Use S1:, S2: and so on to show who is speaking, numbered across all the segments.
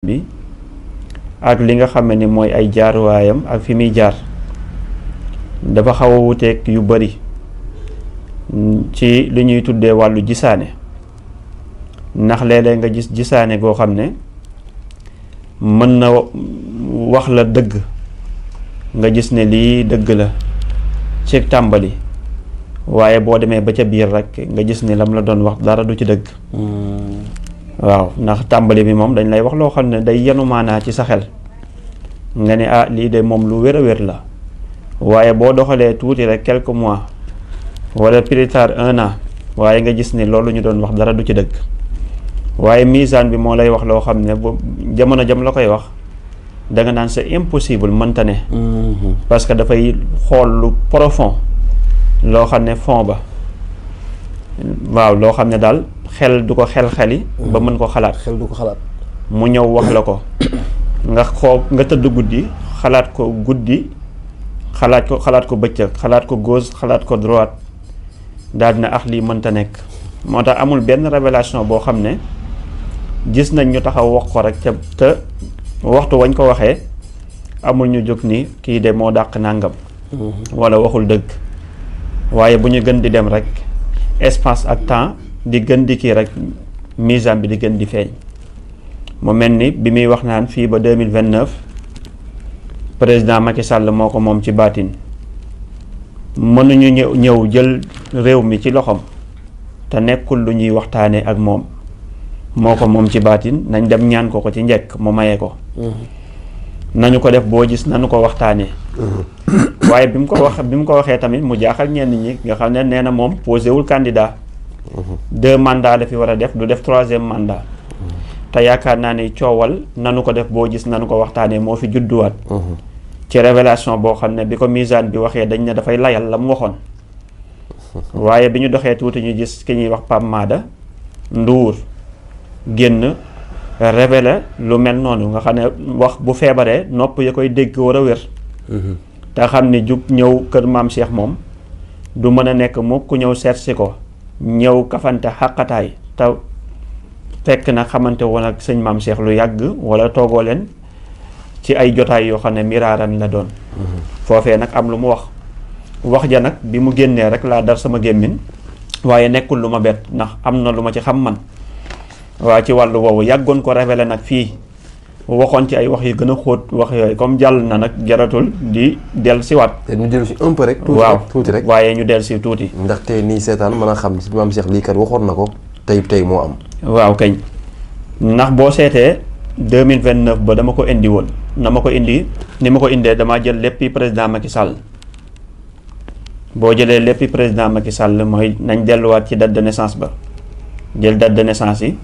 S1: bi ak li nga xam ni mooy ay jaaruwaayam ak fi muy jaar dafa xaw a wuteeg yu bari ci li ñuy tuddee wàllu gisaane ndax léeg-léeg nga gis gisaane goo xam ne mën na wax la dëgg nga gis ne lii dëgg la ci tàmbali waaye boo demee ba ca biir rek nga gis ne lam la doon wax dara du ci dëgg. waaw ndax tàmbali bi moom dañ lay wax loo xam ne day yenu maanaa ci sa xel nga ne lii de moom lu wér a wér la waaye boo doxalee tuuti rek quelques mois wala plus tard 1 an waaye nga gis ne loolu ñu doon wax dara du ci dëgg waaye misaan bi moo lay wax loo xam ne bu jamono jam la koy wax da nga naan c'est impossible mënta ne. parce que dafay xool lu profond loo xam ne fond ba waaw loo xam ne daal xel du ko xel-xeli ba mën ko xalaat.
S2: xel du ko xalaat.
S1: mu ñëw wax la ko nga tëdd guddi xalaat ko guddi xalaat ko bëccëg xalaat ko gauche xalaat ko droite daal dina lii mënta nekk. moo tax amul benn révélation boo xam ne gis nañ ñu taxaw wax ko rek te waxtu wañ ko waxee amul ñu jóg ni kii de moo dàq nàngam. wala waxul dëgg waaye bu ñu gën di dem rek espace ak temps di gën di kii rek misaan bi di gën di feeñ. mu mel ni bi muy wax naan fii ba 2029 président Macky Sall moo ko moom ci baatin mënuñu ñëw jël réew mi ci loxoom te nekkul lu ñuy waxtaanee ak moom moo ko moom ci baatin nañ dem ñaan ko ci njëkk mu maye ko. nañu ko def boo gis nañu ko waxtaanee. waaye bi mu ko waxee tamit mu jaaxal ñenn ñi nga xam ne nee na moom posé wul candidat. 2 mandats la fi war a def du def 3e mandat. te yaakaar naa ne coowal nanu ko def boo gis nanu ko waxtaanee moo fi judduwaat. ci révélation boo xam ne bi ko misaan bi waxee dañ ne dafay layal la mu waxoon. waaye bi ñu doxee tuuti ñu gis ki ñuy wax Pape Mada Ndour génn révélé lu mel noonu nga xam ne wax bu feebaree nopp ya koy dégg war a wér. te xam ne jug ñëw kër maam Cheikh moom du mën a nekk mu ku ñëw seet si ko ñëw kafante xàqataay te fekk na xamante woon ak sëñ maam Cheikh lu yàgg wala toogoo leen ci ay jotaay yoo xam ne miraaran la doon. foofee nag am lu mu wax ja nag bi mu génnee rek laa dar sama gémmiñ waaye nekkul lu ma bett ndax am na lu ma ci xam man. waa ci wàllu woowu yàggoon ko révélé nag fii waxoon ci ay wax yu gën a xóot wax yooyu comme jàll na nag jaratul di dellu siwaat.
S2: te ñu dellu si un peu rek. tuuti rek
S1: waaye ñu dellu si tuuti.
S2: ndaxte nii seetaan mën a xam si maam Cheikh lii kat waxoon na ko tey moo am.
S1: waaw kañ ndax boo seetee 2029 ba dama ko indi woon ni ma ko indee damaa jël léppi président Macky Sall. boo jëlee léppi président Macky Sall mooy nañ delluwaat ci date de naissance ba jël date de naissance yi.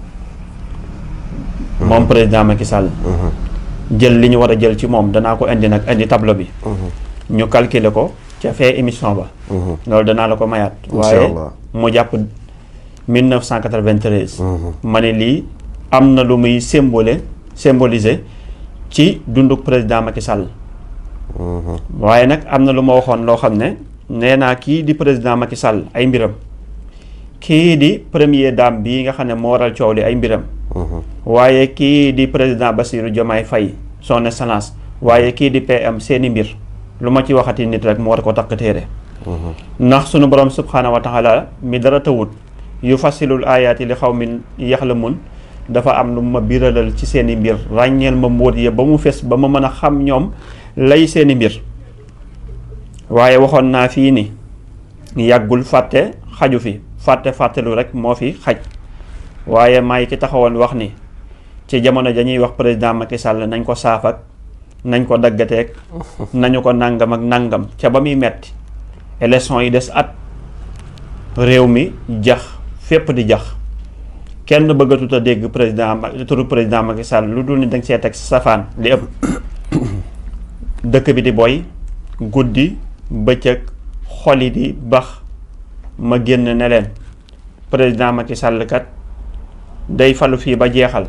S1: moom président Macky Sall. jël li ñu war a jël ci moom danaa ko indi nag indi tableau bi. ñu calculer ko ca fee émission ba. loolu danaa la ko mayaat. waaye mu jàpp 1993. ma ne lii am na lu muy symboliser ci dunduk président Macky Sall. waaye nag am na lu ma waxoon loo xam ne nee naa kii di président Macky Sall ay mbiram. kii di première dame bii nga xam ne moo waral coow li ay mbiram. waaye kii di président Bassirou Diomaye Faye son excellence waaye kii di PM seeni mbir lu ma ci waxati nit rek mu war ko takk téere. ndax sunu borom subxanahu wa taala mi dara tawut yu fasilul ayaati li xaw min yaxlamun dafa am lu ma biralal ci seeni mbir ràññeel ma mbóot ya ba mu fes ba ma mën a xam ñoom lay seeni mbir. waaye waxoon naa fii ni yàggul fàtte xaju fi. fàttelu rek moo fi xaj waaye may ki taxawoon wax ni ci jamono dañuy wax président Macky Sall nañ ko saafak nañ ko daggateeg nañu ko nàngam ak nàngam ca ba muy metti élection yi des at réew mi jax fépp di jax kenn bëggatut a dégg turu président Macky Sall lu dul ni danga see teg safaan li ëpp dëkk bi di boy guddi bëccëg xoli di bax ma génn ne leen président Macky Sall kat day falu fii ba jeexal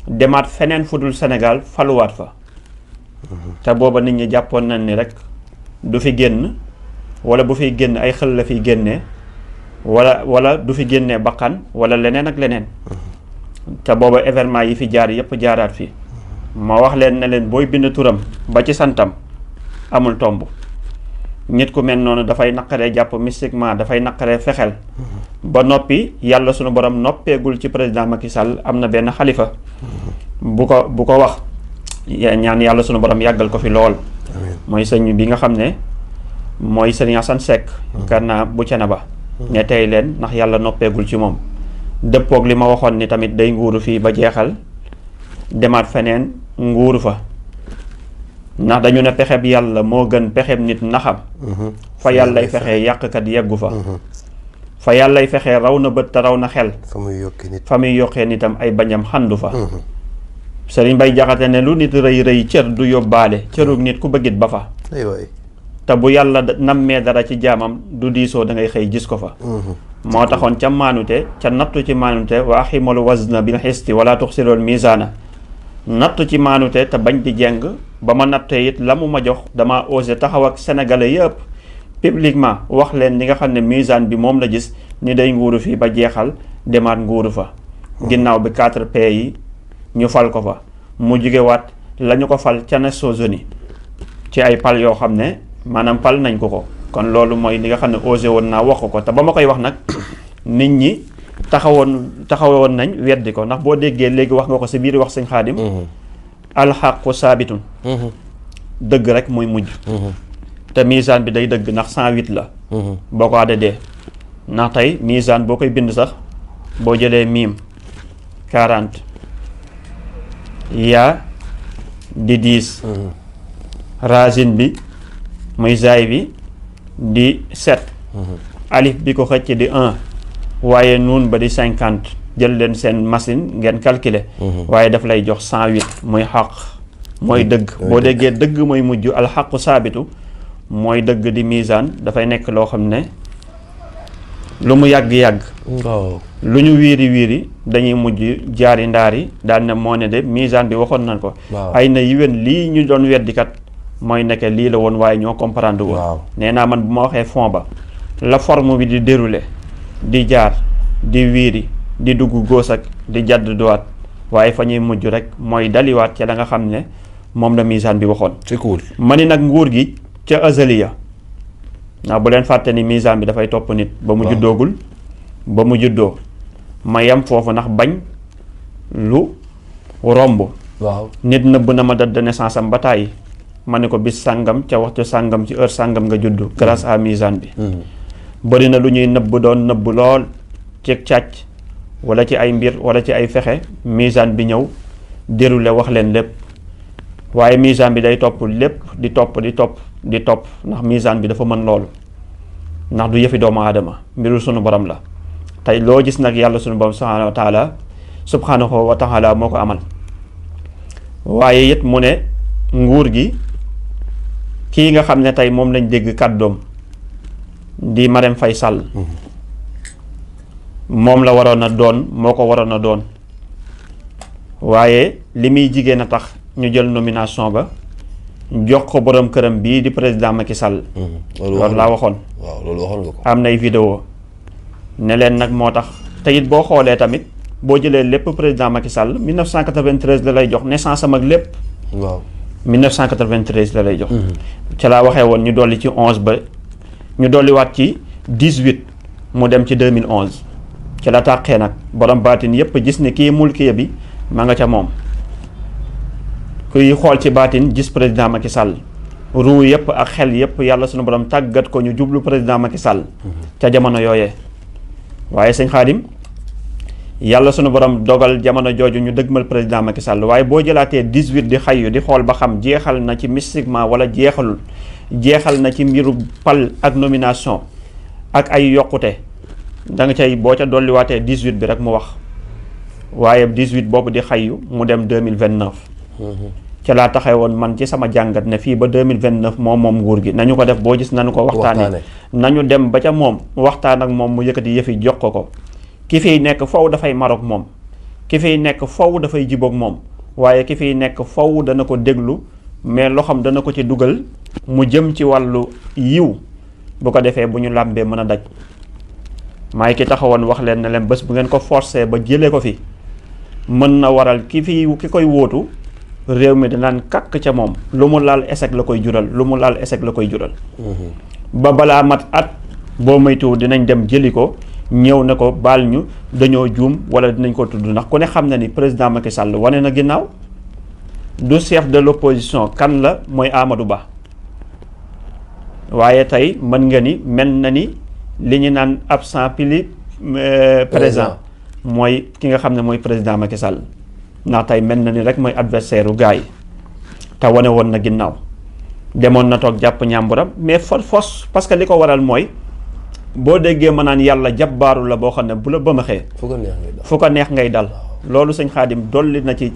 S1: demaat feneen fudul Sénégal faluwaat fa. te booba nit ñi jàppoon nañ ni rek du fi génn wala bu fiy génn ay xel la fiy génnee wala du fi génnee bakkan wala leneen ak leneen. te booba événement yi fi jaar yépp jaaraat fi ma wax leen ne leen booy bind turam ba ci santam amul tomb nit ku mel noonu dafay naqaree jàpp mystiquement dafay naqaree fexeel ba noppi yàlla sunu borom noppeegul ci président Macky Sall am na benn xalifa bu ko wax ñaan yàlla sunu borom yàggal ko fi lool mooy sëñ bi nga xam ne mooy sëñ Assane Seck gannaaw bu cene ba ne tey leen ndax yàlla noppeegul ci moom dëppoog li ma waxoon ni tamit day nguuru fii ba jeexal demaat feneen nguuru fa ndax dañu ne pexeb yàlla moo gën pexeb nit naxam fa yàllay fexee yàqkat yeggu fa yàllay fexee raw na bët te raw na xel fa muy yokkee nitam ay bañam xandu fa Sëriñ Bay Jaxate ne lu nit rëy rëy cër du yóbbaale cërug nit ku bëggit ba fa te bu yàlla nammee dara ci jaamam du diisoo da ngay xëy gis ko fa moo taxoon ca maanute ca nattu ci maanute wa aximalu wazna bil xisti wala tuxsirool misaana nattu ci maanute te bañ di jeng ba ma nattee it la mu ma jox dama osé taxaw ak sénégalais yëpp publiquement wax leen li nga xam ne misaan bi moom la gis ni day nguuru fii ba jeexal demaat nguuru fa ginnaaw bi 4P yi ñu fal ko fa mu jugewaat la ñu ko fal ca Nations Unies ci ay pal yoo xam ne maanaam pal nañ ko kon loolu mooy li nga xam ne osé woon naa wax ko te ba ma koy wax nag nit ñi taxawoon nañ weddi ko ndax boo déggee léegi wax nga ko si biir wax sëñ Xaadim alxaqu saabitun dëgg rek muy mujj te misaan bi day dëgg ndax 108 la boo ko addadee ndax tey misaan boo koy bind sax boo jëlee miim 40 yaa di 10 racine bi muy zaay bi di 7 alif bi ko xëcc di 1 waaye nuun ba di 50 jël leen seen machine ngeen calculer waaye daf lay jox 108 muy xaq mooy dëgg boo déggee dëgg mooy mujj alxaqu saabitu mooy dëgg di misaan dafay nekk loo xam ne lu mu yàgg-yàgg lu ñu wiiri dañuy mujj jaari ndaari daan ne moo ne de misaan bi waxoon nañ ko ay na yiwén lii ñu doon weddikat mooy nekke lii la woon waaye ñoo comprendre woon nee naa man bu ma waxee fond ba la forme bi di dérouler di jaar di wiiri di dugg góos ak di jadd duwaat waaye fa ñuy mujj rek mooy daliwaat ca la nga xam ne moom la misaan bi waxoon
S2: c'est cool
S1: ma ni nag nguur gi ca azaliya ndax bu leen fàtte ni misaan bi dafay topp nit ba mu juddoogul ba mu juddoo ma yem foofu ndax bañ lu romb nit nëbb na ma date de naissance am ba tàyyi ma ne ko bis sàngam ca waxtu sàngam ci heure sàngam nga juddu grâce à misaan bi bëri na lu ñuy nëbb doon nëbb lool ci càcc wala ci ay mbir wala ci ay fexe misaan bi ñëw déroulé wax leen lépp waaye misaan bi day topp lépp di topp ndax misaan bi dafa mën loolu ndax du yëfi doomu aadama mbiru sunu borom la tey loo gis nag yàlla sunu borom subhanahu wa taala moo ko amal waaye it mu ne nguur gi kii nga xam ne tey moom lañ dégg kàddoom di Marème Faye Sall moom la waroon a doon moo ko waroon a doon waaye li muy jigéen a tax ñu jël nomination ba jox ko borom këram bii di président Macky Sall. loolu laa waxoon.
S2: waaw loolu waxoon nga ko.
S1: am nay vidéo ne leen nag moo tax te it boo xoolee tamit boo jëlee lépp président Macky Sall 1993 la lay jox naissance am ak lépp.
S2: waaw
S1: 1993 la lay jox. ca laa waxee woon ñu dolli ci 11 ba ñu dolliwaat ci 18 mu dem ci 2011 ci la tàqee nag borom baatin yépp gis ne kii mulkiya bi ma nga ca moom. kuy xool ci baatin gis président Macky Sall ruu yëpp ak xel yëpp yàlla sunu borom tàggat ko ñu jublu président Macky Sall ca jamono yooyee waaye sëñ Xaadim yàlla sunu borom dogal jamono jooju ñu dëgmal président Macky Sall waaye boo jëlaatee 18 di xayyu di xool ba xam jeexal na ci mystiquement wala jeexal na ci mbiru pal ak nomination ak ay yokkute da nga cay boo ca dolliwaatee 18 bi rek mu wax waaye 18 boobu di xayyu mu dem 2029 ca laa taxee woon man ci sama jàngat ne fii ba 2029 moom nguur gi nañu ko def boo gis nañu ko waxtaane nañu dem ba ca moom waxtaan ak moom mu yëkkati yëfi jox ko ki fiy nekk faw dafay maroog moom ki fiy nekk faw dafay jiboog moom waaye ki fiy nekk faw dana ko déglu mais loxam dana ko ci dugal mu jëm ci wàllu yiw bu ko defee bu ñu làmbee mën a daj maay ki taxawoon wax leen ne leen bés bu ngeen ko forcé ba jëlee ko fi mën na waral ki koy wóotu réew mi danaan kàkk ca moom lu mu laal échec la koy jural lu mu laal échec la koy jural ba balaa mat at boo moytuwul dinañ dem jëli ko ñëw ne ko baal ñu dañoo juum wala dinañ ko tudd ndax ku ne xam na ni président Macky Sall wane na ginnaaw du chef de l'opposition kan la mooy Amadou Ba waaye tey mën nga ni mel na ni li ñu naan absent pili présent mooy ki nga xam ne mooy président Macky Sall ndax tey mel na ni rek mooy adversaire u gars yi te wane woon na ginnaaw demoon na toog jàpp ñàmburam mais force parce que li ko waral mooy boo déggee ma naan yàlla jabbaaru la boo xam ne bu la bëmaxee fu ko neex ngay dal loolu sëñ Xaadim dolli na ci